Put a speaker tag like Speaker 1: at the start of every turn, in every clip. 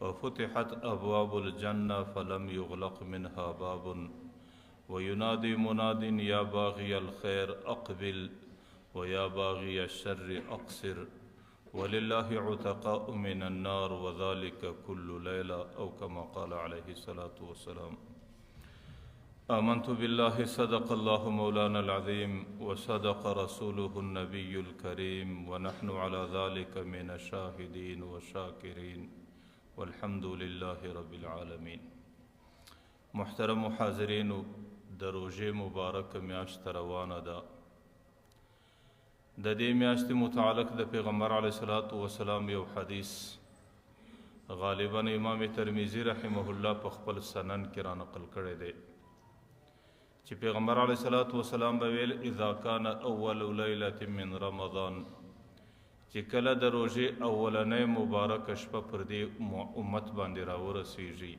Speaker 1: وفتحت أبواب الجنة فلم يغلق منها باب وينادي مناد يا باغي الخير أقبل ويا باغي الشر أقصر ولله عتقاء من النار وذلك كل ليلة أو كما قال عليه الصلاة والسلام. آمنت بالله صدق الله مولانا العظيم وصدق رسوله النبي الكريم ونحن على ذلك من الشاهدين والشاكرين والحمد لله رب العالمين. محترم حاضرین، د روژې مبارک میاشت روانه ده. د دې میاشتې متعلق د پیغمبر علیه الصلاة والسلام یو حدیث غالباً امام ترمذي رحمه الله په خپل سنن کې را نقل کړی دی چې پیغمبر علیه الصلاة والسلام به ویل: اذا کان اول لیلة من رمضان، چې کله د روژې اولنۍ مبارکه شپه پر دې امت باندې راورسیږي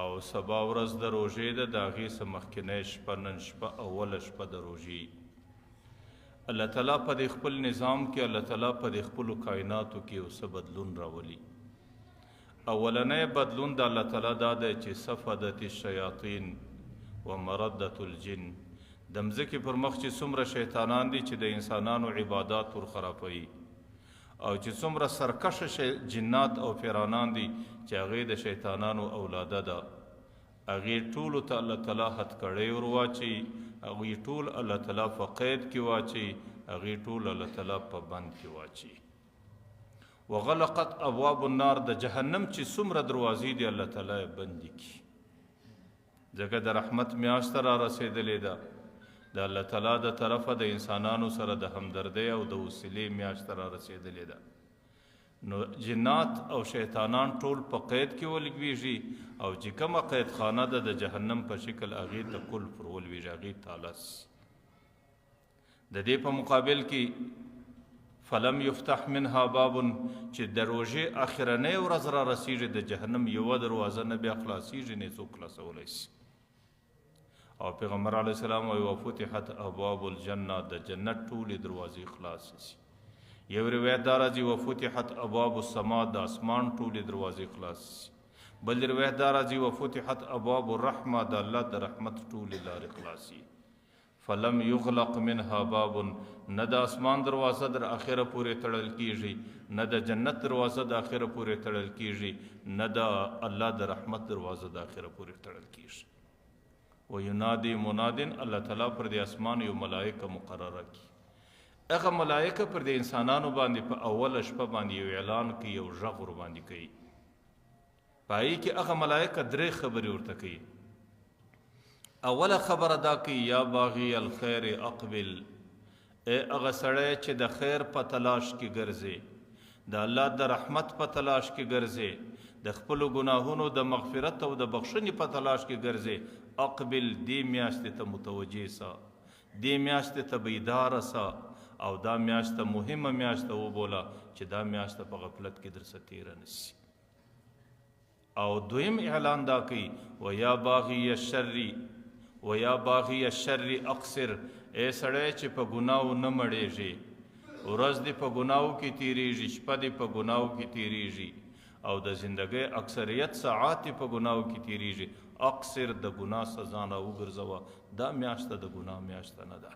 Speaker 1: او سبا ورځ د روژې ده، د هغې څه مخکینۍ شپه نن شپه اوله شپه د روژې، الله تعالی په دې خپل نظام کې، الله تعالی په دې خپلو کائناتو کې یو څه بدلون راولي. اولنی بدلون د الله تعالی دا دی چې صفدت الشیاطین ومردت الجن، د مځکې پر مخ چې څومره شیطانان دي چې د انسانانو عبادات ور خرابوي او چې څومره سرکشه جنات او پیرانان دي چې هغې د شیطانانو اولاده ده، هغې ټولو ته الله تعالی هتکړۍ ور واچوي، هغوی ټول الله تعالی په قید کې واچوي، هغې ټول الله تعالی په بند کې واچوي. وغلقت ابواب النار، د جهنم چې څومره دروازې دي الله تعالی یې بندې کړي، ځکه د رحمت میاشت را رسېدلې ده. د الله تعالی د طرفه د انسانانو سره د همدردۍ او د وسیلې میاشت را رسېدلې ده. نو جنات او شیطانان ټول په قید کې ولګویږي او چې کومه قیدخانه ده د جهنم په شکل هغې ته قلف ور ولویږي، هغې تاله سي. د دې په مقابل کې فلم یفتح منها باب، چې د روژې اخرنۍ ورځ را رسیږي د جهنم یوه دروازه نه بیا خلاصیږي نه څوک خلاصولی سي. او پیغمبر علیه السلام وایي: وفتحت ابواب الجنه، د جنت ټولې دروازې خلاصې سي. یو روایت دا راځي: وفتحت ابواب السما، د اسمان ټولې دروازې خلاصې سي. بل روایت دا راځي: وفتحت ابواب الرحمه، د الله د رحمت ټولې لارې خلاصې. فلم یغلق منها باب، نه د اسمان دروازه در اخره پورې تړل کیږي، نه د جنت دروازه د اخره پورې تړل کیږي، نه د الله د رحمت دروازه د اخره پورې تړل کیږي. وینادي منادن، الله تعالی پر دې اسمان یو ملائکه مقرره کړي. هغه ملائکه پر دې انسانانو باندې په اوله شپه باندې یو اعلان کوي، یو غږ ورباندې کوي. په هغې کې هغه ملائکه درې خبرې ورته کوي. اوله خبره دا کوي: یا باغی الخیر اقبل، ای هغه سړی چې د خیر په تلاش کې ګرځي، د الله د رحمت په تلاش کې ګرځي، د خپلو ګناهونو د مغفرت او د بخښنې په تلاش کې ګرځي، اقبل، دې میاشتې ته متوجه سه، دې میاشتې ته بیداره سه او دا میاشته مهمه میاشته وبوله چې دا میاشته په غفلت کې درڅه تېره نه سي. او دویم اعلان دا کوي: ویا باغی الشر، ویا باغی الشر اقصر، ای سړی چې په ګناو نه مړېږي، ورځ دې په ګناو کې تېرېږي، شپه دې په ګناو کې تېرېږي او د زندګۍ اکثریت ساعات دې په ګناو کې تېرېږي، اقصر، د ګناه څخه ځان راوګرځوه، دا میاشته د ګناه میاشته نه ده.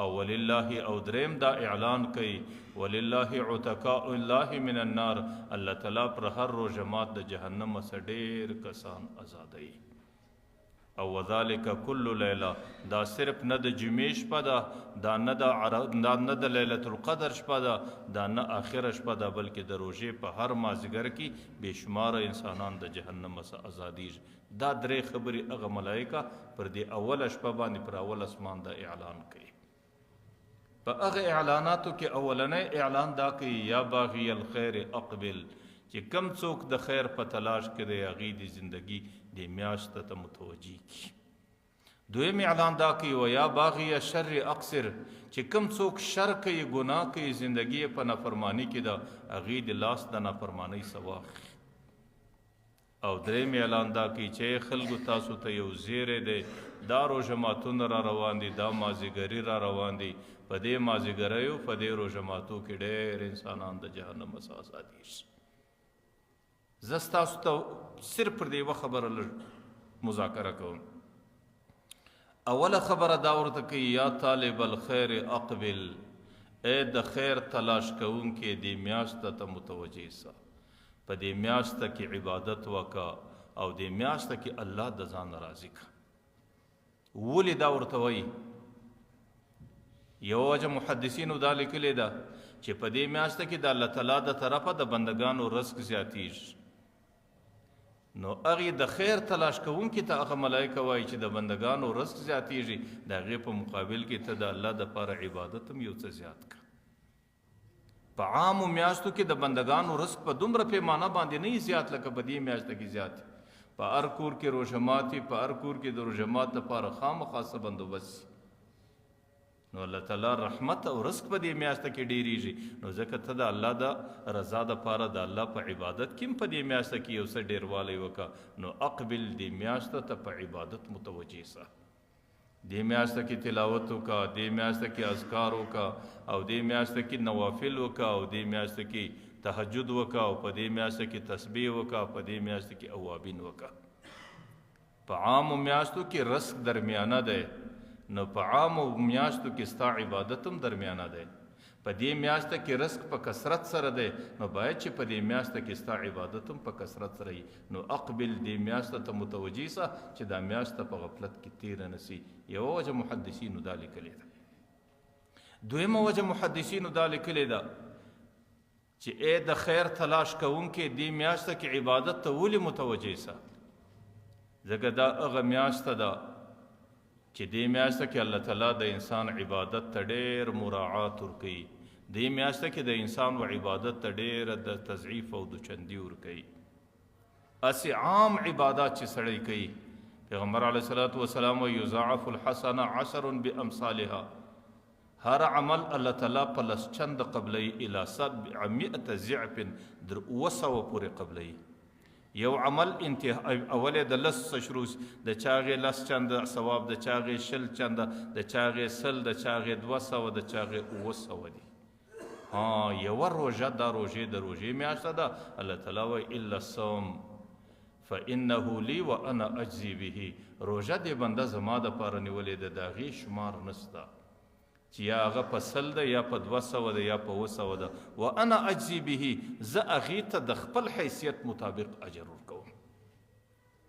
Speaker 1: او ولله، او دریم دا اعلان کوي: ولله عتقاء الله من النار، الله تعالی پر هر روژه مات د جهنم څخه ډېر کسان ازادوي. او وذالک کل لیله، دا صرف نه د جمعې شپه ده، دا نه د لیلة القدر شپه ده، دا نه آخره شپه ده، بلکې د روژې په هر مازیګر کې بې شماره انسانان د جهنم څخه ازادیږي. دا درې خبرې هغه ملائکه پر دې اوله شپه باندې پر اول اسمان دا اعلان کوي. په هغه اعلاناتو کې اولنی اعلان دا کوي: یا باغی الخیر اقبل، چې کم څوک د خیر په تلاش کې دی هغې د زندګي دې میاشت ته متوجه کړي. دویم اعلان دا کوي: ویا باغی الشر اقصر، چې کم څوک شر کوي، ګناه کوي، زندګي یې په نافرماني کې ده، هغې د لاس د نافرمانۍ څخه واخلي. او دریم اعلان دا کوي چې خلکو تاسو ته یو زیری دی، دا روژه ماتونه را روان دي، دا مازیګري را روان دي، په دې مازیګریو په دې روژه ماتو کې ډېر انسانان د جهنم څخه ازادېږي. زه ستاسو ته صرف پر دې یوه خبره لږ مذاکره کوم. اوله خبره دا ورته کوي، یا طالب الخیر اقبل، ای د خیر تلاش کوونکې دې میاشت ته متوجه سه، په دې میاشت کې عبادت وکړه او دې میاشت کې الله د ځان راضي کړه. ولې دا ورته وایي؟ یوه وجه محدثینو دا لیکلې ده چې په دې میاشت کې د الله تعالی د طرفه د بندګانو رزق زیاتیږي. نو هغې د خیر تلاش کوونکي ته هغه ملایکه وایي چې د بندګانو رزق زیاتیږي، د هغې په مقابل کې ته د الله دپاره عبادت هم یو څه زیات کړه. په عامو میاشتو کې د بندګانو رزق په دومره پیمانه باندې نه زیات لکه په دې میاشت کې زیات. په هر کور کې روژه ماتي، په هر کور کې د روژه مات دپاره خامخا څه بندوبست. نو الله تعالی رحمت او رزق په دې میاشت کې ډېرېږي. نو ځکه ته د الله د رضا دپاره د الله په عبادت کې هم په دې میاشت کې یو څه ډېروالی وکړه. نو اقبل، دې میاشت ته په عبادت متوجه سه، دې میاشت کې تلاوت وکړه، دې میاشت کې اذکار وکړه، او دې میاشت کې نوافل وکړه، او دې میاشت کې تهجد وکړه، او په دې میاشت کې تسبیح وکړه، په دې میاشت کې اوابین وکړه. په عامو میاشتو کې رزق درمیانه دی، نو په عامو میاشتو کې ستا عبادت هم درمیانه دی. په دې میاشت کې رزق په کثرت سره دی، نو باید چې په دې میاشت کې ستا عبادت هم په کثرت سره وي. نو اقبل، دې میاشت ته متوجه سه چې دا میاشت په غفلت کې تېره نه سي. یوه وجه محدثینو دا لیکلې ده. دویمه وجه محدثینو دا لیکلې ده چې ای د خیر تلاش کوونکې، دې میاشت کې عبادت ته ولې متوجه سه؟ ځکه دا هغه میاشت ده چې دې میاشت کې الله تعالی د انسان عبادت ته ډېر مراعات ورکوي. دې میاشت کې د انسان و عبادت ته ډېر د تضعیف او د چندي ورکوي. هسې عام عبادات چې سړی کوي، پیغمبر علیه الصلاة والسلام وایي یضاعف الحسنة عشر بامثالها، هر عمل الله تعالی په لس چنده قبلوي، الی 700 ضعف، در 700 پورې قبلوي. یو عمل انتها اولې د لس څه شروع سي، د چاغې لس چنده ثواب، د چاغې 20 چنده، د چاغې 100، د چاغې 200، د چاغې 700 دي. ها یوه روژه، دا روژې د روژې میاشت ده. الله تعالی وایي الا الصوم فانه لي وانا اجزي به، روژه دې بنده زما دپاره نیولې ده، د هغې شمار نسته چې یا هغه په 100 ده، یا په 200 ده، یا په 700 ده. وانا اجزي به، زه هغې ته د خپل حیثیت مطابق اجر ورکوم.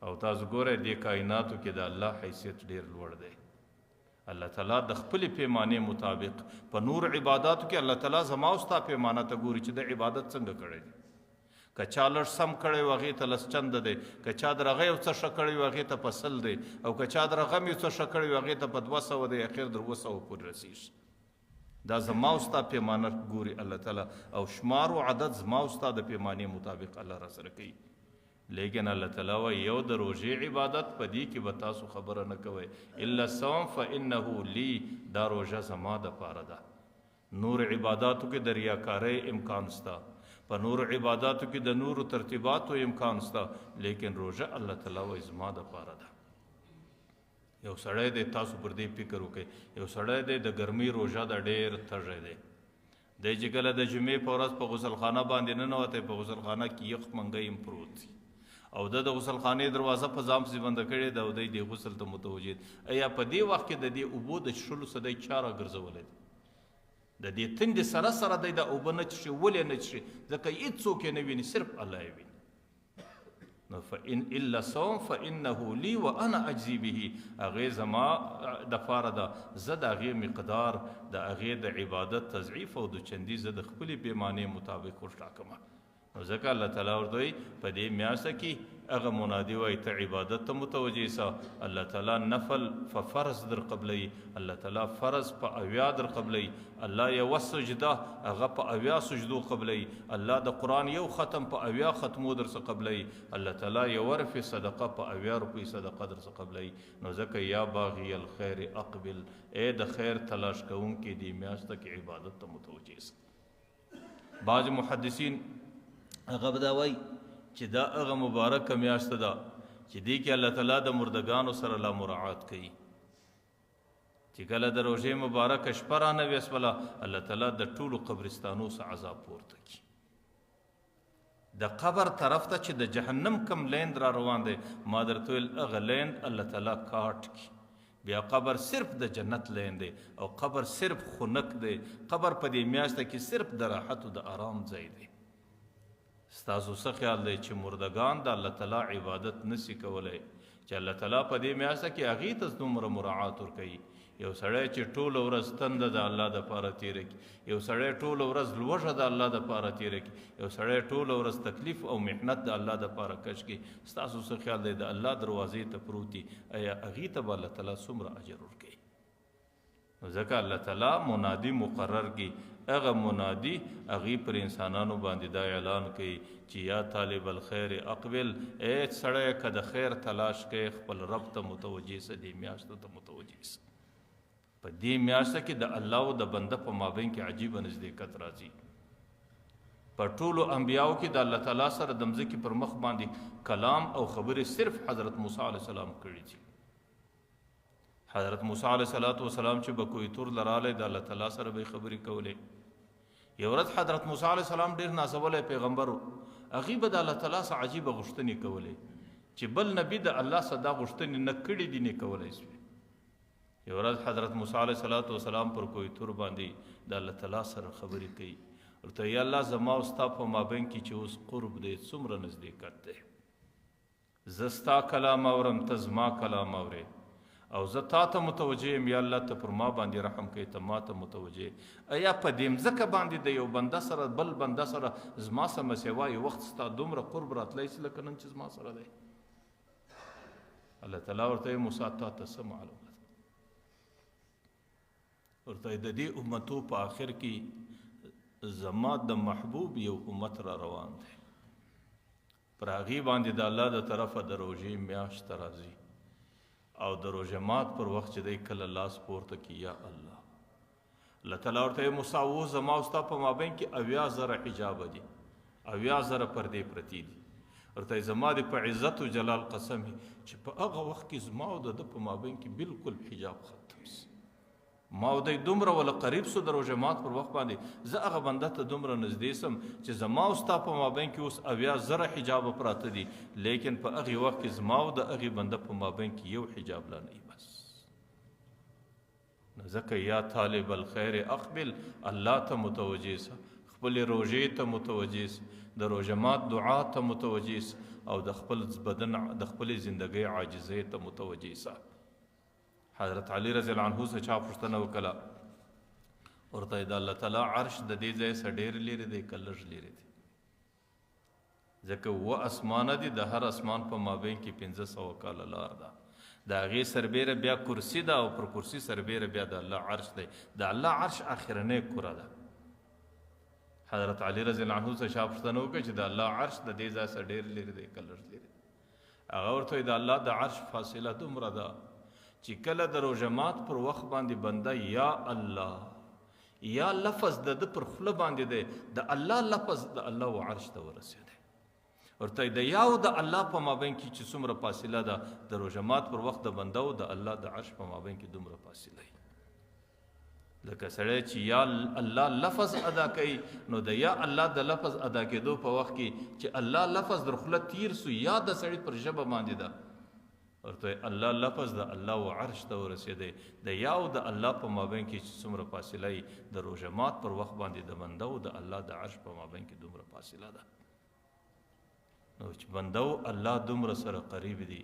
Speaker 1: او تاسو ګورئ دې کائناتو کې د الله حیثیت ډېر لوړ دی. الله تعالی د خپلې پیمانې مطابق په نور عباداتو کې الله تعالی زما او ستا پیمانه ته ګوري چې د عبادت څنګه کړی دی. که چا لږ سم کړی و هغې ته لس چنده دی، که چا درغه یو څه ښه کړی و هغې ته په 100 دی، او که چا درغه هم یو څه ښه کړی و هغې ته په 200 دی، اخر در 700 پورې رسېږي. دا زما او ستا پیمانه ګوري الله تعالی، او شمار و عدد زما او ستا د پیمانې مطابق الله را سره کوي. لیکن الله تعالی وایي یو د روژې عبادت په دې کې به تاسو خبره نه کوئ، الا الصوم فانه لي، دا روژه زما دپاره ده. نور عباداتو کې د ریاکارۍ امکان سته، په نورو عباداتو کې د نورو ترتیباتو امکان سته، لیکن روژه الله تعالی وایي زما دپاره ده. یو سړی دی، تاسو پر دې فکر وکړئ، یو سړی دی د ګرمۍ روژه ده، ډېر تږی دی، دی چې کله د جمعې په ورځ په غسلخانه باندې ننوتی، په غسلخانه کې یخ منګی هم پروت دی، او ده د غسلخانې دروازه په ځان پسې بنده کړې ده، او دی دې غسل ته متوجه دی. ایا په دې وخت کې د دې اوبو د څښلو څه دی چا راګرځولی دی؟ د دې تندې سره سره دی دا اوبه نه څښي. ولې نه څښي؟ ځکه هېڅوک یې نه ویني، صرف الله یې ویني. نو فإن إلا صوم فإنه لي وأنا أجزي به، هغې زما دپاره ده، زه د هغې مقدار د هغې د عبادت تضعیف او د چندي زه د خپلې پیمانې مطابق ورټاکم. نو ځکه الله تعالی ورته وایي په دې میاشت کې هغه منادي وایي ته عبادت ته متوجه سه، الله تعالی نفل په فرض در قبلوي، الله تعالی فرض په 70 در قبلوي، الله یوه سجده هغه په 70 سجدو قبلوي، الله د قرآن یو ختم په 70 ختمو در څه قبلوي، الله تعالی یوه روپۍ صدقه په 70 روپۍ صدقه در څه قبلوي. نو ځکه یا باغي الخیر اقبل، ای د خیر تلاش کوونکې دې میاشت کې عبادت ته متوجه سه. بعض محدثین هغه به دا وایي چې دا هغه مبارکه میاشت ده چې دې کې الله تعالی د مردګانو سره لا مراعات کوي، چې کله د روژې مبارکه شپه رانه وسوله، الله تعالی د ټولو قبرستانو څخه عذاب پورته کړي. د قبر طرف ته چې د جهنم کم لیند را روان دی، ما درته ویل هغه لیند الله تعالی کاټ کی، بیا قبر صرف د جنت لیند دی او قبر صرف خنک دی، قبر په دې میاشت کې صرف د راحت او د آرام ځای دی. ستاسو څه خیال دی چې مردگان د الله تعالی عبادت نسی کولی، چې الله تعالی په دې میاشت کې هغې ته دومره مراعات ورکوي؟ یو سړی چې ټوله ورځ تنده د الله دپاره تېره کړي، یو سړی ټوله ورځ لوږه د الله دپاره تېره کړي، یو سړی ټوله ورځ تکلیف او محنت د الله دپاره کش کړي، ستاسو څه خیال دی د الله دروازې ته پروت دي، ایا هغې ته به الله تعالی څومره اجر ورکوي؟ نو ځکه الله تعالی منادي مقرر کړي، هغه منادي هغې پر انسانانو باندې دا اعلان کوي چې یا طالب الخیر اقبل، ای سړی که د خیر تلاش کوې خپل رب ته متوجه سه، دې میاشتو ته متوجه سه. په دې میاشت کې د الله او د بنده په مابین کې عجیبه نزدېکت راځي. په ټولو انبیاو کې د الله تعالی سره د مځکې پر مخ باندې کلام او خبرې صرف حضرت موسی علیه السلام کړي دي. حضرت موسی علیه السلام چې به کوه طور له راغلی د الله تعالی سره به یې خبرې کولې. یو ورځ حضرت موسی علیه السلام ډېر نازولی پیغمبر و، هغې به د الله تعالی سره عجیبه غوښتنې کولې چې بل نبي د الله سره دا غوښتنې نه کړې دي نه کولی سوې. یو ورځ حضرت موسی علیه السلام پر کوه طور باندې د الله تعالی سره خبرې کوي، ورته یا الله زما او ستا په مابین کې چې اوس قرب دی څومره نزدېکت دی، زه ستا کلام اورم ته زما کلام اورې، او زه تا ته متوجه یم، یا الله ته پر ما باندې رحم کوې، ته ما ته متوجه. ایا په دې مځکه باندې د یو بنده سره بل بنده سره زما سره سوا یو وخت ستا دومره قرب راتلی سي لکه نن چې زما سره دی؟ الله تعالی ورته وایي موسی تا ته څه معلومه ده؟ ورته د دې امتو په آخر کې زما د محبوب یو امت را روان دی، پر هغې باندې د الله د طرفه د روژې میاشت راځي او د روژه مات پر وخت چې دی کله لاس پورته کړي یا الله، الله تعالی ورته وایي موسی اوس زما او ستا په مابین کې 70,000 حجابه دي، 70,000 پردې پرتې دي. ورته وایي زما دې په عزت و جلال قسم وي چې په هغه وخت کې زما او د ده په مابین کې بالکل حجاب ختم سي، ما او دی دومره وله قریب سو د روژه مات پر وخت باندې زه هغه بنده ته دومره نږدې سم چې زما او ستا په مابین کې اوس 70,000 حجابه پراته دي، لیکن په هغې وخت کې زما او د هغې بنده په مابین کې یو حجاب لا نه وي بس. نو ځکه یا طالب الخیر اقبل، الله ته متوجه سه، خپلې روژې ته متوجه سه، د روژه مات دعا ته متوجه سه، او د خپل بدن د خپلې زندګۍ عاجزۍ ته متوجه سه. حضرت علی رضی الله عنه څخه چا پوښتنه وکړه، ورته د الله تعالی عرش د دې ځای څخه ډېر لیرې دی که لږ لیرې دی؟ ځکه اووه اسمانه دي، د هر اسمان په مابین کې 500 کاله لار ده، د هغې سربېره بیا کرسي ده، او پر کرسي سربېره بیا د الله عرش دی، د الله عرش آخرنۍ کره ده. حضرت علی رضی الله عنه څخه چا پوښتنه وکړه چې د الله عرش د دې ځای څخه ډېر لیرې دی که لږ لیرې دی؟ هغه ورته وایي د الله د عرش فاصله دومره ده چې کله د روژه مات پر وخت باندې بنده یا الله یا لفظ د ده پر خوله باندې دی، د الله لفظ د الله و عرش ته ورسېدی. ورته د یا او د الله په مابین کې چې څومره فاصله ده، د روژه مات پر وخت د بنده او د الله د عرش په مابین کې دومره فاصله وي. لکه سړی چې یا الله لفظ ادا کوي، نو د یا الله د لفظ ادا کېدو په وخت کې چې الله لفظ در خوله تیر سو، یا د سړي پر ژبه باندې ده، ورته الله لفظ د الله و عرش ته ورسېدی، د یا او د الله په مابین کې چې څومره فاصله وي، د روژه مات پر وخت باندې د بنده او د الله د عرش په مابین کې دومره فاصله ده. نو چې بنده او الله دومره سره قریب دي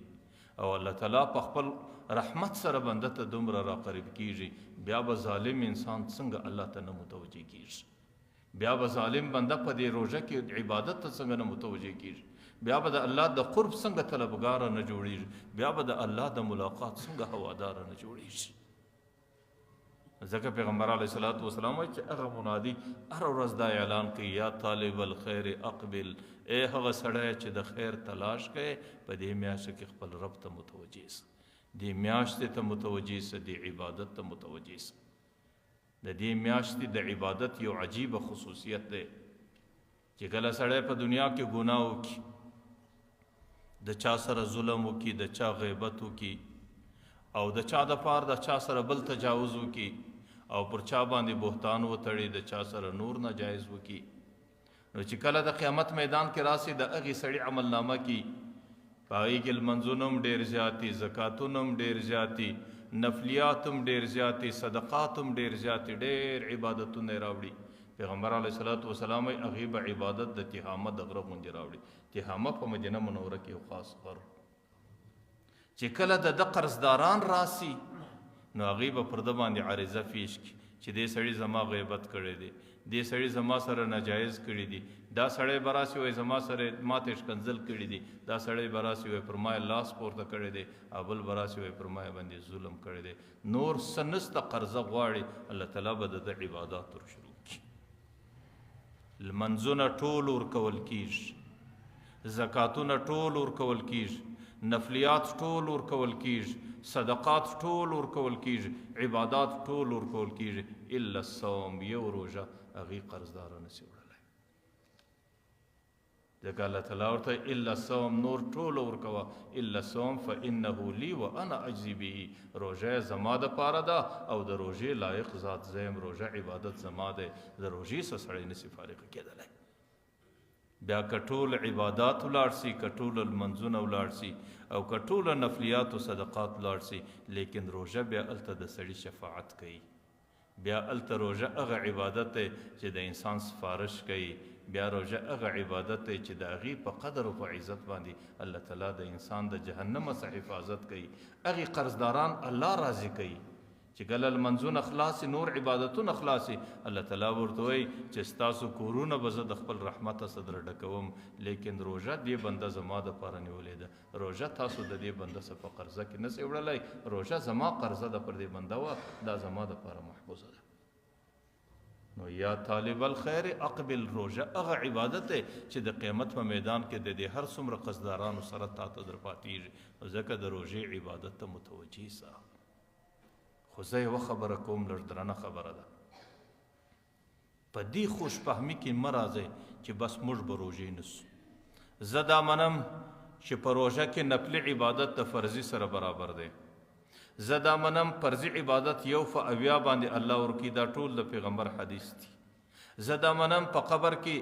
Speaker 1: او الله تعالی په خپل رحمت سره بنده ته دومره را قریب کیږي، بیا به ظالم انسان څنګه الله ته نه متوجه کیږي؟ بیا به ظالم بنده په دې روژه کې عبادت ته څنګه نه متوجه کیږي؟ بیا به د الله د قرب څنګه طلبګاره نه جوړیږي؟ بیا به د الله د ملاقات څنګه هواداره نه جوړیږي؟ ځکه پیغمبر علیه الصلاة والسلام وایي چې هغه منادي هره ورځ دا اعلان کوي یا طالب الخیر اقبل، ای هغه سړی چې د خیر تلاش کوي په دې میاشت کې خپل رب ته متوجه سه، دې میاشتې ته متوجه سه، دې عبادت ته متوجه سه. د دې میاشتې د عبادت یو عجیبه خصوصیت دی چې کله سړی په دنیا کې ګناه وکړي، د چا سره ظلم وکړي، د چا غیبت وکړي، او د چا د پاره د چا سره بل تجاوز وکړي، او پر چا باندې بهتان وتړي، د چا سره نور ناجایز وکړي، نو چې کله د قیامت میدان کې راسي د هغې سړي عملنامه کې په هغې کې لمونځونه هم ډېر زیات دي، زکاتونه هم ډېر زیات دي، نفلیات هم ډېر زیات دي، صدقات هم ډېر زیات دي، ډېر عبادتونه یې راوړي. پیغمبر علیه الصلاة والسلام وایي هغې به عبادت د تهامه د غره غوندې راوړي. تهامه په مدینه منوره کې یو خاص غر، چې کله د ده قرضداران راسي نو هغې به پر ده باندې عریضه پیش کړي چې دې سړي زما غیبت کړی دی، دې سړي زما سره ناجایز کړي دي، دا سړی به راسي وایي زما سره ماته یې ښکنځل کړي دي، دا سړی به راسي وایي پر ما یې لاس پورته کړی دی، او بل به راسي وایي پر ما یې باندې ظلم کړی دی. نور څه نسته، قرضه غواړي، الله تعالی به د ده عبادات ور شروع کړي. لمونځونه ټول ورکول کېږي، زکاتونه ټول ورکول کېږي، نفلیات ټول ورکول کېږي، صدقات ټول ورکول کېږي، عبادات ټول ورکول کېږي، الا الصوم، یو روژه هغې قرضداره نسي وړلی. ځکه الله تعالی ورته الا الصوم، نور ټول ورکوه، الا الصوم فانه لي وانا اجزي به، روژه زما دپاره ده او د روژې لایق ذات زه یم، روژه عبادت زما دی، د روژې څخه سړی نسي فارغ کېدلی. بیا که ټول عبادات ولاړ سي، که ټول لمونځونه ولاړ سي، او که ټول نفلیات و صدقات ولاړ سي، لیکن روژه بیا هلته د سړي شفاعت کوي. بیا هلته روژه هغه عبادت دی چې د انسان سفارش کوي، بیا روژه هغه عبادت دی چې د هغې په قدر او په عزت باندې الله تعالی د انسان د جهنم څخه حفاظت کوي. هغې قرضداران الله راضي کوي چې کله لمونځونه خلاص سي، نور عبادتونه خلاص سي، الله تعالی ورته وایي چې ستاسو کورونه به زه د خپل رحمت څخه در ډکوم، لیکن روژه دې بنده زما دپاره نیولې ده، روژه تاسو د دې بنده څخه په قرضه کې نه سئ وړلی، روژه زما قرضه ده پر دې بنده وه، دا زما دپاره محفوظه ده. نو یا طالب الخیر اقبل، روژه هغه عبادت دی چې د قیامت په میدان کې د دې هر څومره قرضدارانو سره تا ته در پاتېږي، ځکه د روژې عبادت ته متوجه سه. خو زه یوه خبره کوم، لږ درنه خبره ده، په دې خوشفهمي کې مه راځئ چې بس موږ به روژې نیسو. زه دا منم چې په روژه کې نفلي عبادت د فرضي سره برابر دی، زه دا منم فرضي عبادت یو په 70 باندې الله ورکوي، دا ټول د پیغمبر حدیث دی. زه دا منم په قبر کې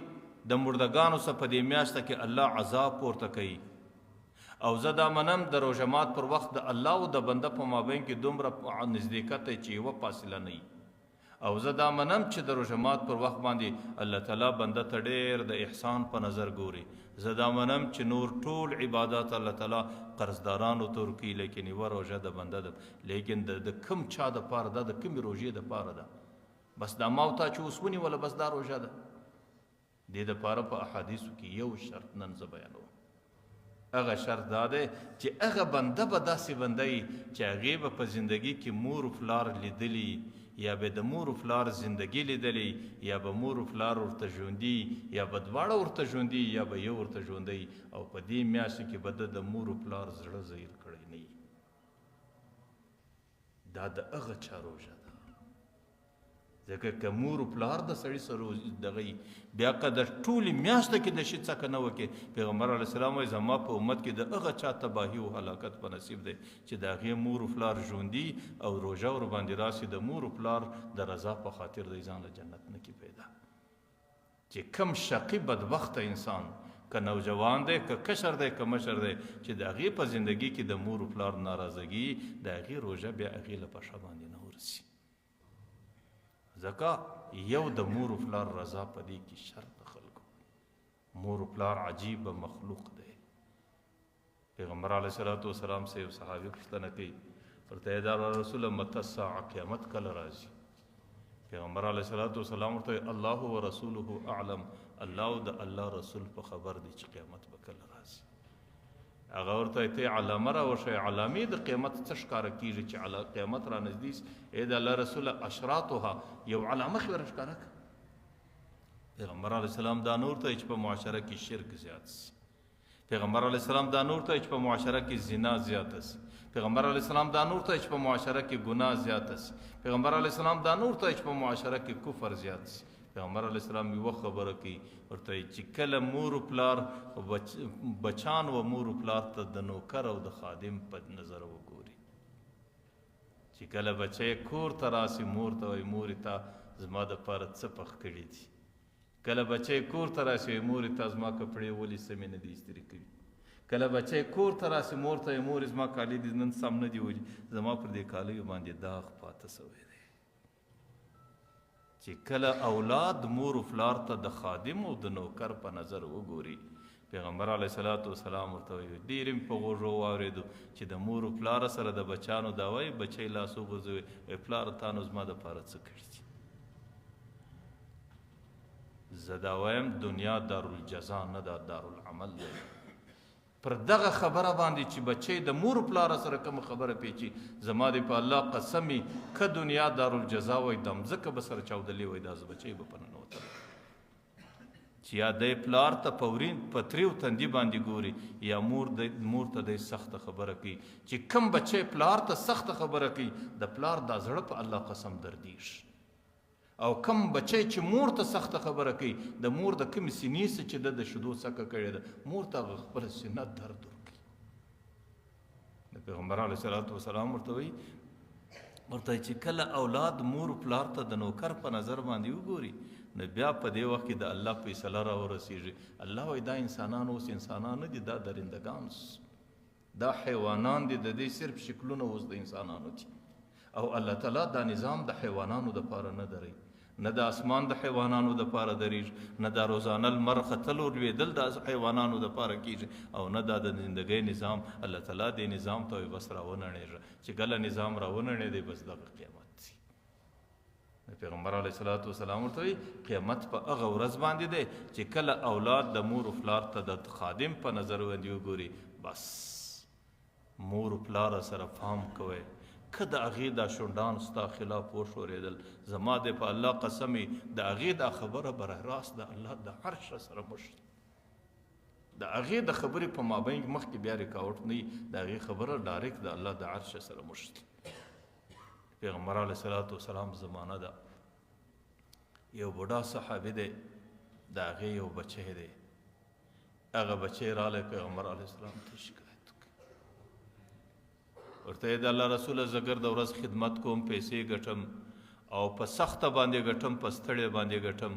Speaker 1: د مردګانو څخه په دې میاشته کې الله عذاب پورته کوي، او زه دا منم د روژه مات پر وخت د الله او د بنده په مابین کې دومره نزدېکت دی چې یوه فاصله نه وي، او زه دا منم چې د روژه مات پر وخت باندې الله تعالی بنده ته ډېر د احسان په نظر ګوري. زه دا منم چې نور ټول عبادات الله تعالی قرضدارانو ته ورکوي، لیکن یوه روژه د بنده ده، لیکن د کوم چا دپاره ده، د کومې روژې دپاره ده، بس دا ما او تا چې اوس ونیوله بس دا روژه ده. دې دپاره په احادیثو کې یو شرط نن زه بیانوم، هغه شرط دا دی چې هغه بنده به داسې بنده وي چې هغې به په زندګي کې مور و پلار لیدلي، یا به د مور و پلار زندګي لیدلې، یا به مور و پلار ورته ژوندي، یا به دواړه ورته ژوندي، یا به یو ورته ژوندی، او په دې میاشت کې به ده د مور و پلار زړه زهیر کړی نه وي. دا د هغه چا روژه ده. ځکه که مور و پلار د سړي سره دغه وي، بیا که د ټولې میاشته کې د شي څکه نه وکړي، پیغمبر علیه السلام وایي زما په امت کې د هغه چا تباهي او هلاکت په نصیب دی چې د هغې مور و پلار ژوندي او روژه ورباندې راسي، د مور و پلار د رضا په خاطر دی ځان له جنت نه کي پیدا. چې کم شقي بدبخته انسان، که نوجوان دی، که کشر دی، که مشر دی، چې د هغې په زندګي کې د مور و پلار ناراضګي، د هغې روژه بیا هغې له پښه باندې نه ورسي. ځکه یو د مور و پلار رضا په دې کې شرط د خلکو. مور و پلار عجیبه مخلوق دی. پیغمبر علیه الصلاة والسلام څخه یو صحابي پوښتنه کوي، ورته یې دا رسوله متى الساعة، قیامت کله راځي؟ پیغمبر علیه الصلاة والسلام ورته وایي الله ورسوله اعلم، الله او د الله رسول په خبر دی چې قیامت به کله راځي. هغه ورته وایي ته علامه راوښیه، علامې د قیامت څه ښکاره کېږي چې قیامت را نږدې سي؟ ای د الله رسوله اشراطها، یو علامه خو یې راښکاره کړه. پیغمبر علیه السلام دا نور ته چې په معاشره کې شرک زیات سي، پیغمبر علیه السلام دا نور ته چې په معاشره کې زنا زیاته سي، پیغمبر علیه السلام دا نور ته چې په معاشره کې ګناه زیاته سي، پیغمبر علیه السلام دا نور ته چې په معاشره کې کفر زیات سي. پیغمبر علیه السلام یوه خبره کوي، ورته وایي چې کله مور و پلار بچان و مور و پلار ته د نوکر او د خادم په نظر وګوري، چې کله بچی کور ته راسي مور ته وایي مورې تا زما دپاره څه پخ کړي دي، کله بچی کور ته راسي مور یې ته زما کپړې ولې سمې نه دي استري کړي. کله بچی کور ته راسي مور ته یې مور زما کالي دي نن سم نه دي ولي، زما پر دې کالیو باندې داغ پاته سوی دی. چې کله اولاد مور و پلار ته د خادم او د نوکر په نظر وګوري، پیغمبر علیه الصلاة والسلام ورته وایي، ډېر مې په غوږو واورېدو چې د مور و پلار سره د بچانو دا وایي، بچی لاس وغورځوي، وایي پلار تا نو زما دپاره څه کړي دي؟ زه دا وایم دنیا دارالجزا نه ده، دارالعمل دی. پر دغه خبره باندې چې بچی د مور و پلار سره کومه خبره پیچي، زما دې په الله قسم وي که دنیا دارالجزا وای دا مځکه به سره چاودلې وای، دا بچی به په ننوتلی. چې یا دی پلار ته په تریو تندي باندې ګوري، یا مور ته دی سخته خبره کوي. چې کم بچی پلار ته سخته خبره کوي، د پلار دا زړه په الله قسم دردیږي. او کم بچی چې مور ته سخته خبره کوي، د مور د کومې سینې څخه چې ده د شیدو څکه کړې ده، مور ته هغه خپله سینه درد ورکوي. د پیغمبر علیه الصلاة والسلام ورته وایي، ورته چې کله اولاد مور و پلار ته د نوکر په نظر باندې وګوري، نو بیا په دې وخت کې د الله فیصله راورسېږي. الله وایي دا انسانان اوس انسانان نه دي، دا درندګان، دا حیوانان دي، د دې صرف شکلونه اوس د انسانانو دي. او الله تعالی دا نظام د حیوانانو دپاره نه دري، نه د اسمان د حیوانانو دپاره درېږي، نه دا روزانه لمر ختل او لوېدل د حیوانانو دپاره کېږي، او نه دا د زندګۍ نظام. الله تعالی دې نظام ته وایي بس راونړېږه، چې کله نظام راونړېدی بس دغه قیامت دی. پیغمبر علیه الصلاة والسلام ورته وایي قیامت په هغه ورځ باندې دی چې کله اولاد د مور و پلار ته د خادم په نظر باندې وګوري، بس مور و پلار سره فهم کوئ، که د هغې دا شونډان ستا خلاف وښورېدل، زما دې په الله قسم وي د هغې دا خبره براه راست د الله د عرش سره مشت، د هغې د خبرې په مابین کې مخکې بیا ریکاوټ نه وي، د هغې خبره ډایرکټ د الله د عرش سره مشت. پیغمبر علیه الصلاة والسلام زمانه ده، یو بوډا صحابي دی، د هغې یو بچی دی، هغه بچی راغلی پیغمبر علیه السلام ته شکایت وکړ، ورته یې د الله رسوله زه ګرده ورځ خدمت کوم، پیسې ګټم او په سخته باندې ګټم، په ستړې باندې ګټم،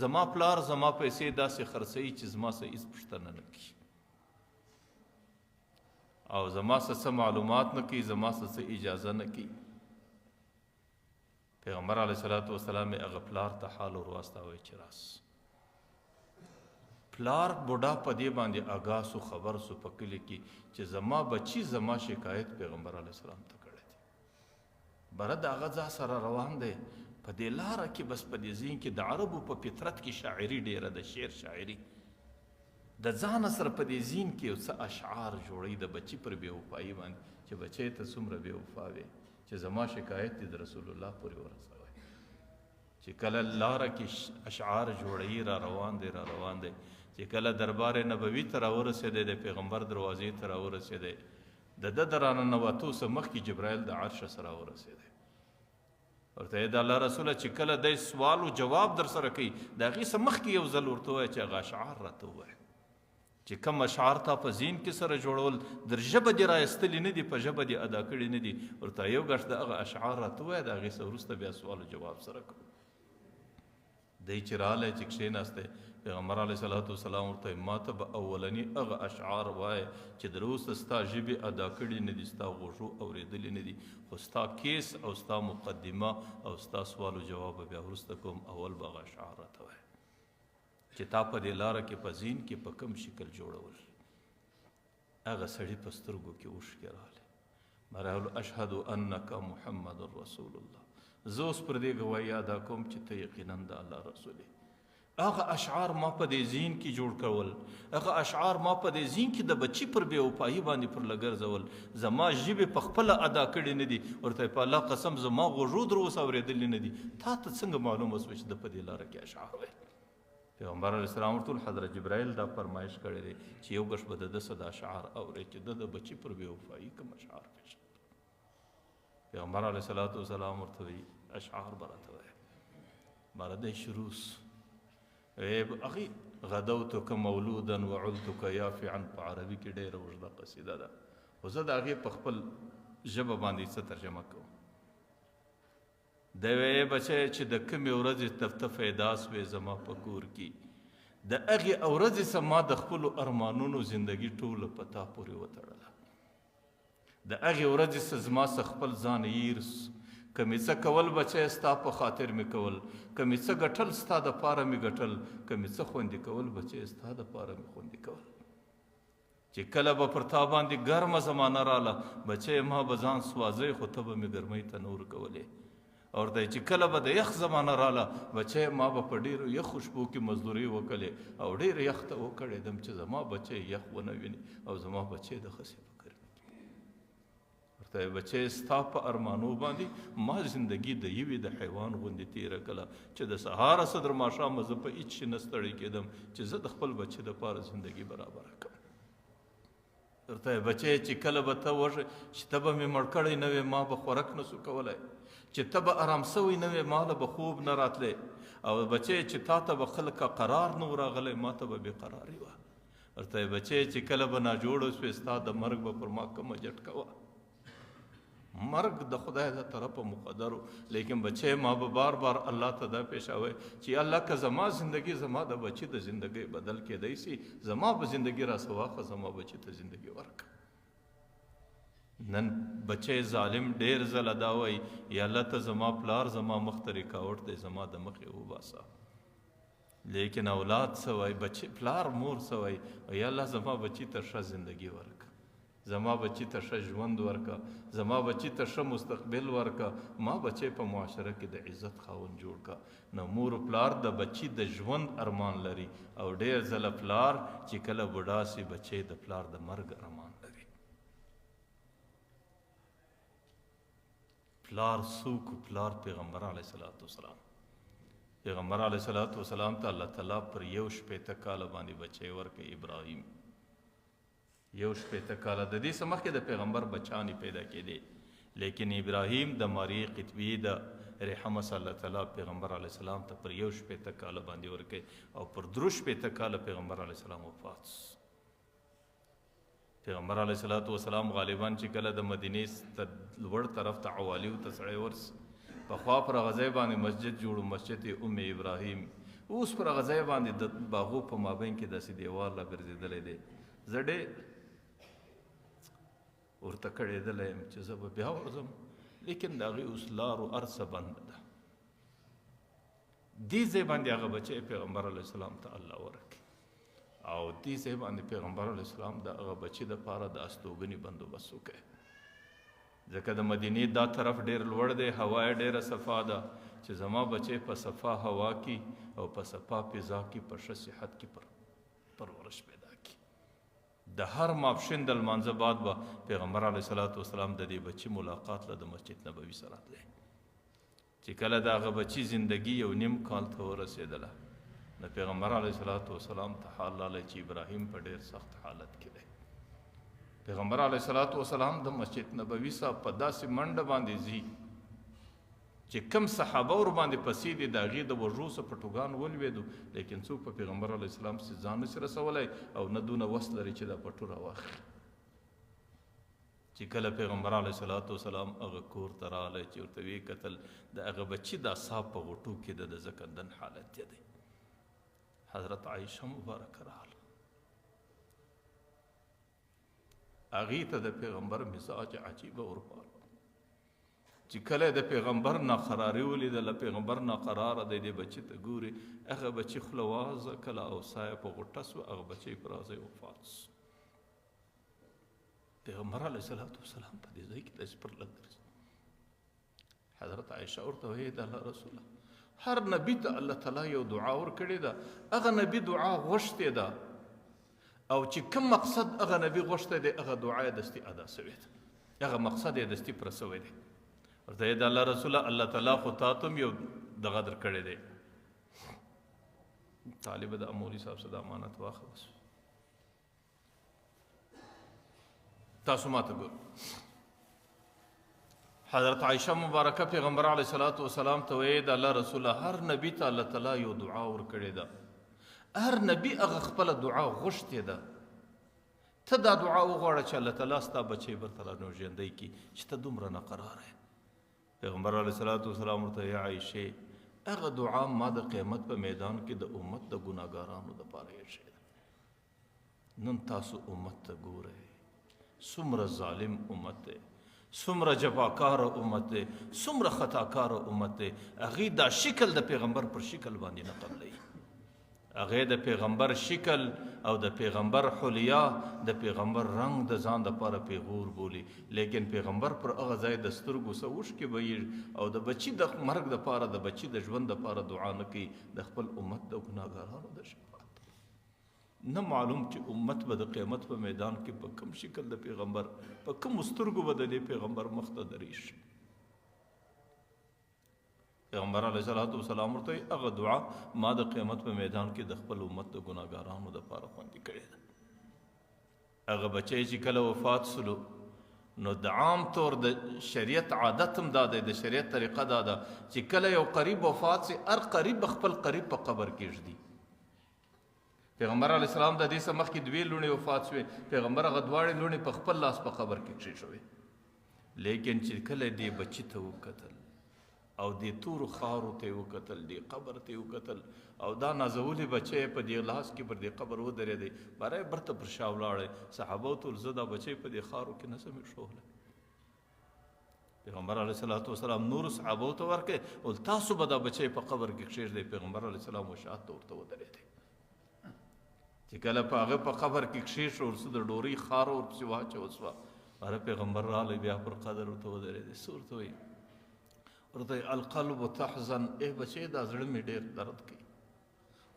Speaker 1: زما پلار زما پیسې داسې خرڅوي چې زما څه هېڅ پوښتنه نه کوي او زما څه څه معلومات نه کوي، زما څه څه اجازه نه کوي. پیغمبر علیه الصلاة والسلام یې هغه پلار ته حال ور واستاوی چې راس. پلار بوډا په دې باندې آګاه سو، خبر سو په کلي کې چې زما بچي زما شکایت پیغمبر علیه السلام ته کړی دی. بره د هغه ځای سره روان دی، په دې لاره کې بس په دې ذهن کې د عربو په فطرت کې شاعري ډېره ده، شعر شاعري د ځانه سره په دې ذهن کې یو څه اشعار جوړوي د بچي پر بې وفایي باندې چې بچی ته څومره بې وفا وې چې زما شکایت دې د رسول الله پورې ورسوی. چې کله لاره کې اشعار جوړوي، را روان دی را روان دی، چې کله دربار نبوي ته راورسېدی، د پیغمبر دروازې ته راورسېدی، د ده د راننوتو څخه مخکې جبرائیل د عرشه سره راورسېدی، ورته یې د الله رسوله چې کله دی سوال و جواب در سره کوي، د هغې څخه مخکې یو ځل ورته ووایه چې هغه اشعار راته ووایه چې کوم اشعار تا په ذهن کې سره جوړول، در ژبه دې راایستلي نه دي، په ژبه دې ادا کړي نه دي، ورته یو ګښت د هغه اشعار راته ووایه، د هغې څخه وروسته بیا سوال و جواب سره کوو. دی چې راغلی چې کښېناستی، پیغمبر علیه الصلاة والسلام ورته وایي ما ته به اولني هغه اشعار وایې چې در اوسه ستا ژبې ادا کړي نه دي، ستا غوږو اورېدلي نه دي، خو ستا کیس او ستا مقدمه او ستا سوال و جواب به بیا وروسته کوم، اول به هغه اشعار راته وایې چې تا په دې لاره کې په ذهن کې په کوم شکل جوړول. هغه سړي په سترګو کې اوښکې راغلې، مرحل اشهد انک محمد رسول الله، زه اوس پر دې ګواهي ادا کوم چې ته یقینا د الله رسول یې. هغه اشعار ما په دې ذهن کې جوړ کول، هغه اشعار ما په دې ذهن کې د بچي پر بې وفایي باندې پر لګرځول، زما ژبې په خپله ادا کړې نه دي، ورته په الله قسم زما غوږو در اوسه اورېدلي نه دي، تا ته څنګه معلومه شوه چې د په دې لاره کې اشعار ویل؟ پیغمبر علیه السلام ورته وویل حضرت جبرائیل دا فرمایش کړی دی چې یو ګښت به د ده څه د اشعار اورې چې ده د بچي پر بې وفایي کوم اشعار پېژندل. پیغمبر علیه الصلاة والسلام ورته وایي اشعار به راته وایې. باره دی شروع سو، هغې غدوتک مولودا وعلتک یافعا، په عربي کې ډېره اوږده قصیده ده، خو زه د هغې په خپل ژبه باندې څه ترجمه کوم. دی وایي بچی چې د کومې ورځې ته پیدا سوې زما په کور کې، د هغې ورځې څخه ما د خپلو ارمانونو زندګي ټوله په تا پورې وتړله. د هغې ورځې څخه زما څخه خپل ځان هېر سو. که مې څه کول بچی ستا په خاطر مې کول، که مې څه ګټل ستا دپاره مې ګټل، که مې څه خوندي کول بچی ستا دپاره مې خوندي کول. چې کله به پر تا باندې ګرمه زمانه راله بچی ما به ځان سوازی، خو ته به مې ګرمۍ ته نه ورکولې. اور دی چې کله به د یخ زمانه راله بچی ما به په ډېرو یخو شپو کې مزدورۍ وکړې او ډېر یخ ته وکړېدم چې زما بچی یخ ونه ویني او زما بچی د خسې په ګرمي کې. ورته بچی ستا په ارمانو باندې ما زندګي د یوې د حیوان غوندې تېره کړه چې د سهاره څخه تر ماښامه زه په هېڅ شي نه ستړی کېدم چې زه د خپل بچي دپاره زندګي برابره کړم. ورته بچی چې کله به ته وږی چې ته به مې مړ کړی نه وې ما به خوراک نه سو کولی، چې ته به ارام سوی نه وې ما له به خوب نه راتلی، او بچی چې تا ته به خلکه قرار نه و راغلی ما ته به بېقراري وه. ورته بچی چې کله به ناجوړه سوې ستا د مرګ به پر ما کومه جټکه وه. مرګ د خدای د طرفه مقدر و، لیکن بچی ما به بار بار الله ته دا پېښوی چې الله که زما زندګي زما د بچي د زندګۍ بدل کېدی سي، زما به زندګي راسه واخه، زما بچي ته زندګي ورکړه. نن بچی ظالم ډېر ځله دا وایي یا الله ته زما پلار زما مخ ته ریکاوټ دی، زما د مخې وباسه. لیکن اولاد څه وایي؟ بچی پلار مور څه وایي؟ یا الله زما بچي ته ښه زندګي ورکړه، زما بچی ته ښه ژوند ورکه، زما بچی ته ښه مستقبل ورکه، ما بچی په معاشره کې د عزت خاوند جوړ که. نو مور و پلار د بچی د ژوند ارمان لري، او ډېر ځله پلار چې کله بوډا سي بچی د پلار د مرګ ارمان لري. پلار څوک؟ پلار پیغمبر علیه الصلاة والسلام. پیغمبر علیه الصلاة والسلام ته الله تعالی پر 61 کاله باندې بچی ورکړ، ابراهیم. 61 کاله د دې څخه مخکې د پیغمبر بچانې پیدا کېدې، لیکن ابراهیم د ماري قطبي د رحمه صلی الله تعالی پیغمبر علیه السلام ته پر 61 کاله باندې ورکړي او پر 63 کاله پیغمبر علیه السلام وفات سو. پیغمبر علیه الصلاة والسلام غالبا چې کله د مدینې لوړ طرف ته عوالیو ته سړی ورسي، پخوا پر هغه ځای باندې مسجد جوړ و، مسجد ام ابراهیم. اوس پر هغه ځای باندې د باغو په مابین کې داسې دیوال راګرځېدلی دی. زه ډېر ورته کړېدلی یم چې زه به بیا ورځم، لیکن د هغې اوس لارو هر څه بنده ده. دې ځای باندې هغه بچی پیغمبر علیه السلام ته الله ورکړي، او دې ځای باندې پیغمبر علیه السلام د هغه بچي دپاره د استوګنې بندوبست وکړي، ځکه د مدینې دا طرف ډېر لوړ دی، هوا یې ډېره صفا ده، چې زما بچی په صفا هوا کې او په صفا فضا کې په ښه صحت کې پرورش پیدا کړي. د هر ماپښین د لمانځه بعد به پیغمبر علیه الصلاة والسلام د دې بچي ملاقات له د مسجد نبوي سره راتلی. چې کله د هغه بچي زندګي 1.5 کال ته ورسېدله، د پیغمبر علیه الصلاة والسلام ته حال راغلی چې ابراهیم په ډېر سخت حالت کې دی. پیغمبر علیه الصلاة والسلام د مسجد نبوي څخه په داسې منډه باندې ځي چې کم صحابه ور باندې پسې دي، د هغې د وږو څخه پټوګان ولوېدو، لیکن څوک په پیغمبر علیه السلام پسې ځان نشي رسولی او نه دونه وس لري چې دا پټو راواخلي. چې کله پیغمبر علیه الصلاة والسلام هغه کور ته راغلی چې ورته ویې کتل، د هغه بچي دا ساه په غوټو کې د زکندن حالت یې دی. حضرت عایشه مبارکه راغله، هغې ته د پیغمبر مزاج عجیبه ورپاره چې کله د پیغمبر ناقراري ولیدله، پیغمبر ناقراره دی، دې بچي ته ګوري، هغه بچي خوله وازه کله او ساه یې په غوټه سوه، هغه بچی پر هغه ځای وفات سو. پیغمبر علیه الصلاة والسلام په دې ځای کې داسې پر لږ ګرځي. حضرت عایشه ورته وایي، د الله رسوله، هر نبي ته الله تعالی یو دعا ورکړې ده، هغه نبي دعا غوښتې ده، او چې کوم مقصد هغه نبي غوښتی دی هغه دعا یې دستي ادا سوې ده، هغه مقصد یې دستي پوره سوی دی. ورته یې د الله رسوله، الله تعالی خو تا ته هم یو دغه درکړی دی. طالبه د مولوي صاحب څخه د امانت واخله بس. تاسو ما ته ګورئ. حضرت عایشه مبارکه پیغمبر علیه الصلاة والسلام ته وایي، د الله رسوله، هر نبي ته الله تعالی یو دعا ورکړې ده، هر نبي هغه خپله دعا غوښتې ده، ته دا دعا وغواړه چې الله تعالی ستا بچی بیرته رانوژېندی کړي چې ته دومره ناقراره یې. پیغمبر علیه الصلاة والسلام ورته، یا عایشه، هغه دعا ما د قیامت په میدان کې د امت د ګناهګارانو دپاره ایښې ده. نن تاسو امت ته ګورئ، څومره ظالم امت دی، څومره جفاکاره امت دی، څومره خطاکاره امت دی. هغوی دا شکل د پیغمبر پر شکل باندې نه قبلوي. هغې د پیغمبر شکل او د پیغمبر حلیا، د پیغمبر رنګ د ځان دپاره پیغور بولي، لیکن پیغمبر پر هغه ځای د سترګو څه اوښکې بهیږي او د بچي د مرګ دپاره، د بچي د ژوند دپاره دعا نه کوي، د خپل امت د ګناهګارانو د شفاعت. نه معلوم چې امت به د قیامت په میدان کې په کوم شکل د پیغمبر، په کوم سترګو به د دې پیغمبر مخ ته درېږي. پیغمبر علیه الصلاة والسلام ورته وایي، هغه دعا ما د قیامت په میدان کې د خپل امت د ګناهګارانو دپاره خوندي کړې ده. هغه بچی چې کله وفات سلو، نو د عام طور د شریعت عادت هم دا دی، د شریعت طریقه دا ده چې کله یو قریب وفات سي، هر قریب به خپل قریب په قبر کې ږدي. پیغمبر علیه السلام د دې څخه مخکې دوې لوڼې وفات شوې، پیغمبر هغه دواړې لوڼې په خپل لاس په قبر کې کښېښوې. لیکن چې کله دې بچي ته وکتل او دې تورو خاورو ته یې وکتل، دې قبر ته یې وکتل، او دا نازولي بچی یې په دې لاس کې پر دې قبر ودرېدی، باره یې بیرته پر شا ولاړی. صحابو ته ویل، زه دا بچی په دې خاورو کې نه شم ایښولی. پیغمبر علیه الصلاة والسلام نورو صحابو ته ورکړی، ویل تاسو به دا بچی په قبر کې کښېږدئ. پیغمبر علیه السلام و شاته ورته ودرېدی. چې کله په هغه په قبر کې کښېښول، ورسره د ډورۍ خاوره ورپسې واچول شوه. باره پیغمبر راغلی، بیا پر قدر ورته ودرېدی. څه ورته وایي؟ ورته وایي، القلب تحزن، ای بچی دا زړه مې ډېر درد کوي،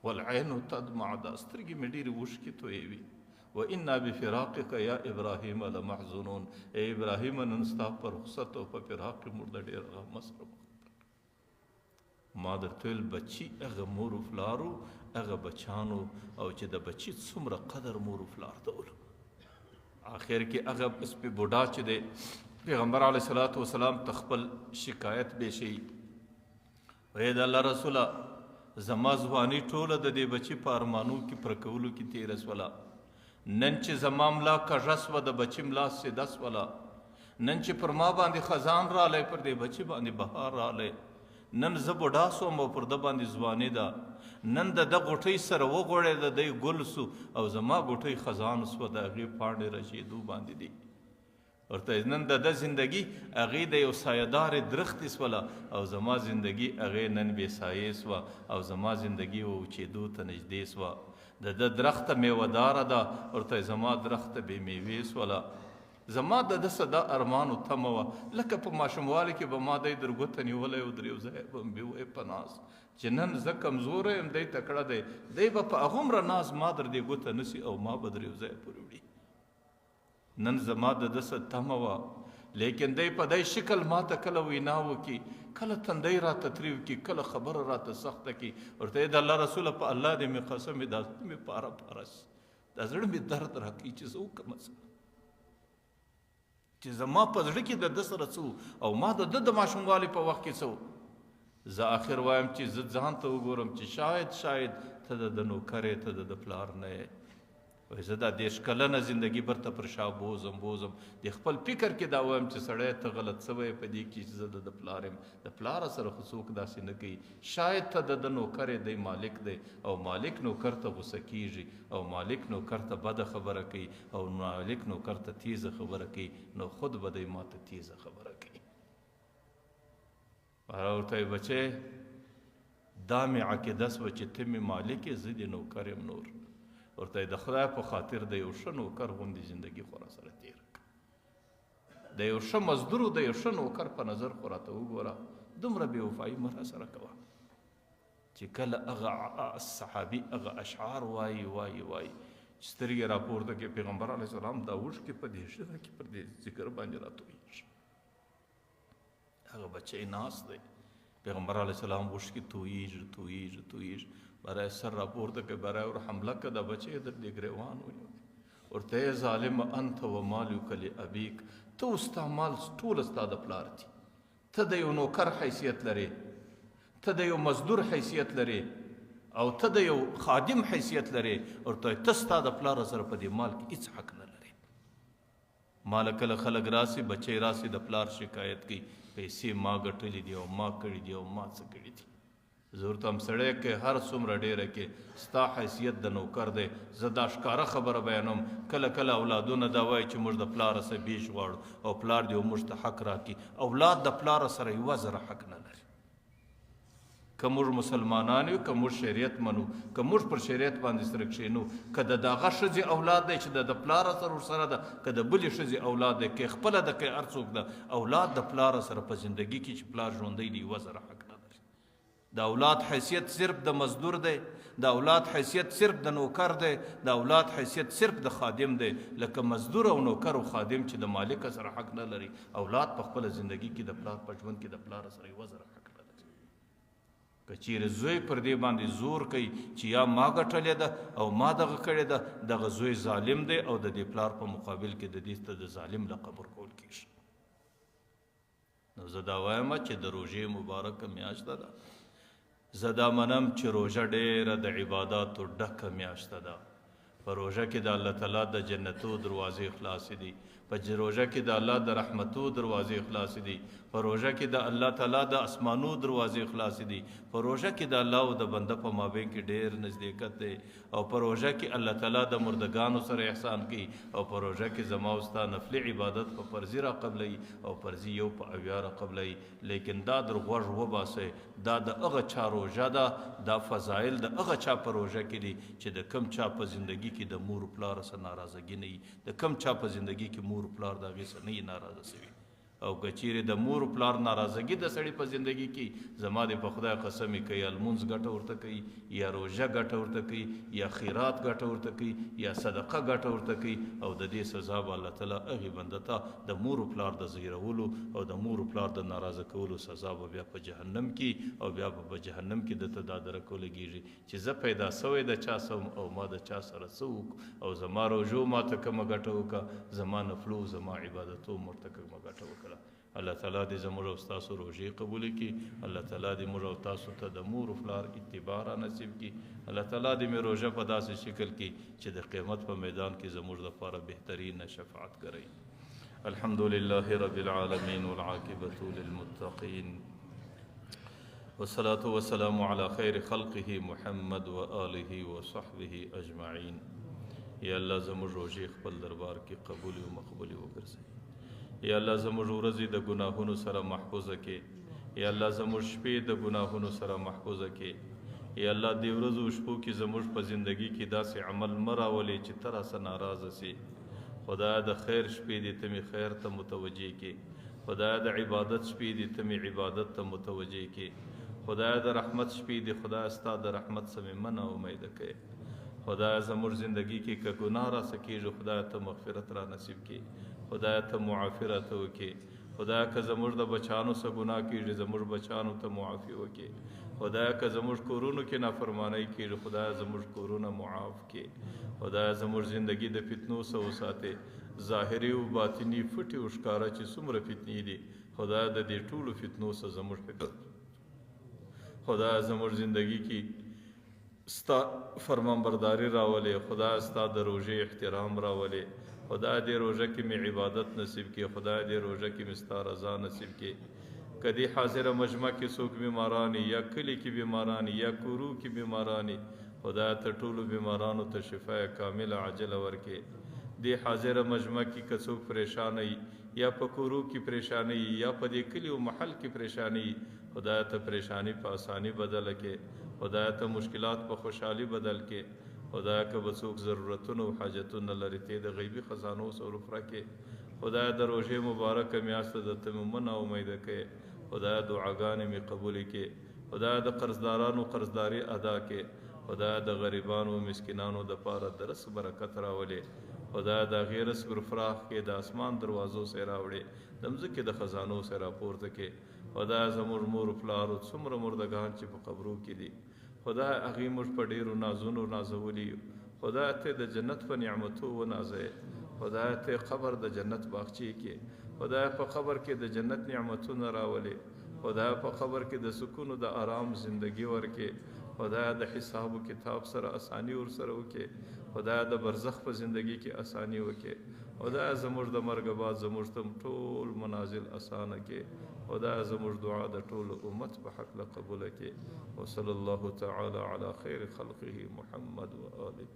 Speaker 1: والعین تدمع، دا سترګې مې ډېرې اوښکې تویوي، وانا بفراقک یا ابراهیم لمحزونون، ای ابراهیم نن ستا په رخصت او په فراق کې موږ د ډېر غم سره مخ. ما درته ویل بچي هغه مور و پلارو، هغه بچانو، او چې د بچي څومره قدر مور و پلار ته ولو. آخر کې هغه سپي بوډا چې دی، پیغمبر علیه الصلاة والسلام ته خپل شکایت پېښوي، وایي د الله رسوله، زما ځواني ټوله د دې بچي په ارمانو کې پرکولو کې تېره سوله. نن چې زما ملا کږه سوه، د بچي ملا سیده سوله. نن چې پر ما باندې خزان راغلی، پر دې بچي باندې بهار راغلی. نن زه بوډا سوم او پر ده باندې ځواني ده. نن د ده غوټۍ سره وغوړېده، دی ګل سو او زما غوټۍ خزان سوه، د هغې پاڼې رژېدو باندې دي. ورته نن د ده زندگی هغې د یو سایهدارې درختې سوله او زما زندگی هغې نن بې سایې سوه او زما زندگی وچېدو ته نږدې سوه. د ده درخته میوهداره ده، ورته زما درخته بې میوې سوله. زما د ده څه دا ارمان او تمه وه، لکه په ماشوموالي کې به ما دی در ګوته نیولی او در یو ځای به مې بیوی په ناز، چې نن زه کمزوری یم، دی تکړه دی، دی به په هغومره ناز ما در دې ګوته نسي او ما به در یو ځای پورې وړي. نن زما د ده څه تمه وه، لیکن دی په دی شکل ما ته کله وینا وکړي، کله تندی راته تریو کړي، کله خبره راته سخته کړي. ورته یې د الله رسوله په الله دې مې قسم وي، دا زړه مې پاره پاره سي، دا زړه مې درد راکوي چې زه وکړم څه، چې زما په زړه کې د ده سره څه وو او ما د ده د ماشوموالي په وخت کې څه وو. زه آخر وایم چې زه ځان ته وګورم چې شاید شاید ته د ده نوکر یې، ته د ده پلار نه یې. وایي زه دا 30 کلنه زندګي بیرته پر شا بوزم بوزم، د خپل فکر کې دا وایم چې سړی ته غلط سوی په دې کې چې زه د ده پلار یم، د پلاره سره خو څوک داسې نه کوي. شاید ته د ده نوکر یې، دی مالک دی او مالک نوکر ته غوسه کیږي او مالک نوکر ته بده خبره کوي او مالک نوکر ته تیزه خبره کوي، نو خود به دی ما ته تیزه خبره کوي. ورته وایي بچی دا مې عقیده سوه چې ته مې مالک یې، زه دې نوکر یم. نور ورته د خدای په خاطر د یو ښه نوکر غوندې زندګي خو راسره تېره کړه، د یو ښه مزدور او د یو ښه نوکر په نظر خو راته وګوره، دومره بې وفایي مه راسره کوه. چې کله هغه صحابي هغه اشعار وایي وایي وایي، چې سترګې راپورته کړي، پیغمبر علیه السلام دا اوښکې په دې ژبه کې پر دې ذکر باندې راتویږي. هغه بچی ناست دی، پیغمبر علیه السلام اوښکې تویږي تویږي تویږي، برای سر راپورته کړي، برای ور حمله کړه، دا بچی در دې ګریوان ونیو. ورته یې ظالم انت و مالک لابیک، ته او ستا مال ټول ستا د پلار دي، ته د یو نوکر حیثیت لرې، ته د یو مزدور حیثیت لرې او ته د یو خادم حیثیت لرې. ورته ته ستا د پلار سره په دې مال کې هیڅ حق نه لرې. ماله کله خلک راسي، بچی راسي، د پلار شکایت کوي، پیسې ما ګټلې دي او ما کړي دي او ما څه کړي دي. زه ورته هم سړی که هر څومره ډېره کې ستا حیثیت د نوکر دی. زه دا ښکاره خبره بیانوم، کله کله اولادونه دا وایي چې موږ د پلاره سره بیش غواړو او پلار دې موږ ته حق راکړي. اولاد د پلاره سره یوه ذره حق نه لري. که موږ مسلمانان یو، که موږ شریعت منو، که موږ پر شریعت باندې سره کښېنو، که د دغه ښځې اولاد دی چې د پلاره سره ورسره ده، که د بلې ښځې اولاد دی، که خپله ده، که هر څوک ده، اولاد د پلاره سره په زندګي کې چې پلار ژوندی دی یوه ذره حق نه لري. د اولاد حیثیت صرف د مزدور دی، د اولاد حیثیت صرف د نوکر دی، د اولاد حیثیت صرف د خادم دی. لکه مزدور او نوکر او خادم چې د مالک سره حق نه لري، اولاد په خپله زندګي کې د پلار په ژوند کې د پلار سره یوه ذره حق نه لري. که چیرې زوی پر دې باندې زور کوي چې یا ما ګټلې ده او ما دغه کړې ده، دغه زوی ظالم دی او د دې پلار په مقابل کې د دې ته د ظالم لقب ورکول کېږي. نو زه دا وایم چې د روژې مبارکه میاشت ده. زه دا منم چې روژه ډېره د عباداتو ډکه میاشت ده. په روژه کې د الله تعالی د جنتو دروازې خلاصې دي، په روژه کې د الله د رحمتو دروازې خلاصې دي، په روژه کې د الله تعالی د اسمانو دروازې خلاصې دي، په روژه کې د الله او د بنده په مابین کې ډېر نزدېکت دی، او په روژه کې الله تعالی د مردګانو سره احسان کوي، او په روژه کې زما او ستا نفلي عبادت په فرضي را قبلوي او فرضي یو په اویا را قبلوي. لیکن دا در غوږ وباسئ، دا د هغه چا روژه ده، دا فضایل د هغه چا په روژه کې دي چې د کم چا په زندګي کې د مور پلار سره ناراضګي نه وي، د کم چا په زندګي کې مور پلار د هغې سره نه وي ناراضه سوي. او که چیرې د مور پلار ناراضګي د سړي په زندګي کې، زما دې په خدای قسم یې که یا لمونځ ګټه ورته کوي، یا روژه ګټه ورته کوي، یا خیرات ګټه ورته کوي، یا صدقه ګټه ورته کوي، او د دې سزا به الله تعالی هغې بنده ته د مور پلار د زهیرولو او د مور پلار د ناراضه کولو سزا به بیا په جهنم کې، او بیا به په جهنم کې ده ته دا درک ولګېږي چې زه پیدا سوی د چا سم او ما د چا سره څه وکړو، او زما روژو ما ته کومه ګټه وکړه، زما نفلو زما عبادتو ورته کومه ګټه وکړه. الله تعالی دې زموږ او ستاسو روژې قبولې کړي. الله تعالی دې موږ او تاسو ته د مور او پلار اتباع را نصیب کړي. الله تعالی دې مې روژه په داسې شکل کې چې د قیامت په میدان کې زموږ دپاره بهترینه شفاعت کوي. الحمد لله رب العالمین والعاقبة للمتقین والصلاة والسلام على خیر خلقه محمد وآله وصحبه اجمعین. یا الله زموږ روژې خپل دربار کې قبول او مقبول وګرځوي. یا الله زموږ ورځې د ګناهونو سره محفوظه کې. یا الله زموږ شپې د ګناهونو سره محفوظه کې. یا الله دې ورځو شپو کې زموږ په زندګي کې داسې عمل مه راولې چې ته راسه ناراضه سي. خدایا د خیر شپې دې ته مې خیر ته متوجه کې. خدایا د عبادت شپې دې ته مې عبادت ته متوجه کې. خدایا د رحمت شپې دې خدایا ستا د رحمت څخه مې منه امیده کې. خدایا زموږ زندګي کې که ګناه راسه کېږي، خدایا ته مغفرت را نصیب کې. خدایا ته معافي راته وکړې. خدایا که زموږ د بچانو څخه ګناه کېږي، زموږ بچانو ته معافي وکړې. خدایا که زموږ کورونو کې نافرمانۍ کېږي، خدایا زموږ کورونه معاف کړې. خدایا زموږ زندګي د فتنو څخه وساتې، ظاهري او باطني فټې او ښکاره چې څومره فتنې دي، خدایا د دې ټولو فتنو څخه زموږ حفاظت. خدایا زموږ زندګي کې ستا فرمانبرداري راولې. خدایا ستا د روژې احترام راولې. خدای دې روژه کې مې عبادت نصیب کړي. خدای دې روژه کې مې ستا رضا نصیب کړي. که دې حاضره مجمع کې څوک بیماران یا کلي کې بیماران یا کورو کې بیماران، خدای ته ټولو بیمارانو ته شفا کامله عاجله ورکړي. دې حاضره مجمع کې که څوک پریشان وي، یا په کورو کې پریشان وي، یا په دې کلي او محل کې پریشان وي، خدای ته پریشانی په اساني بدله کړي. خدای ته مشکلات په خوشحالي بدل کړي. خدایا که به څوک ضرورتونه او حاجتونه لري، ته د غیبي خزانو سره ورپوره کړې. خدایا د روژې مبارکه میاشت ده، ته مې منه امیده کړې. خدایا دعاګانې مې قبولې کړې. خدایا د قرضدارانو قرضداري ادا کړې. خدایا د غریبانو او مسکینانو دپاره د رزق برکت راولې. خدایا د هغې رزق ورفراخ کړې، د اسمان دروازو سره راوړې، د مځکې د خزانو سره راپورته کړې. خدایا زموږ مور و پلار او څومره مردګان چې په قبرو کې دي، خدای هغې موږ په ډېرو نازونو نازولي یو. خدای ته د جنت په نعمتو ونازوې. خدای ته قبر د جنت باغچې کې. خدای په قبر کې د جنت نعمتونه راولې. خدای په قبر کې د سکون او د آرام زندگی ورکې. خدای د حساب و کتاب سره اساني ورسره وکړې. خدای د برزخ په زندگی کې اسانی وکړي. خدای زموږ د مرګ بعد زموږ تم ټول منازل اسانه کړي. خدای زموږ دعا د ټول امت په حق له قبوله کړي. وصلی الله تعالی علی خیر خلقه محمد و آله.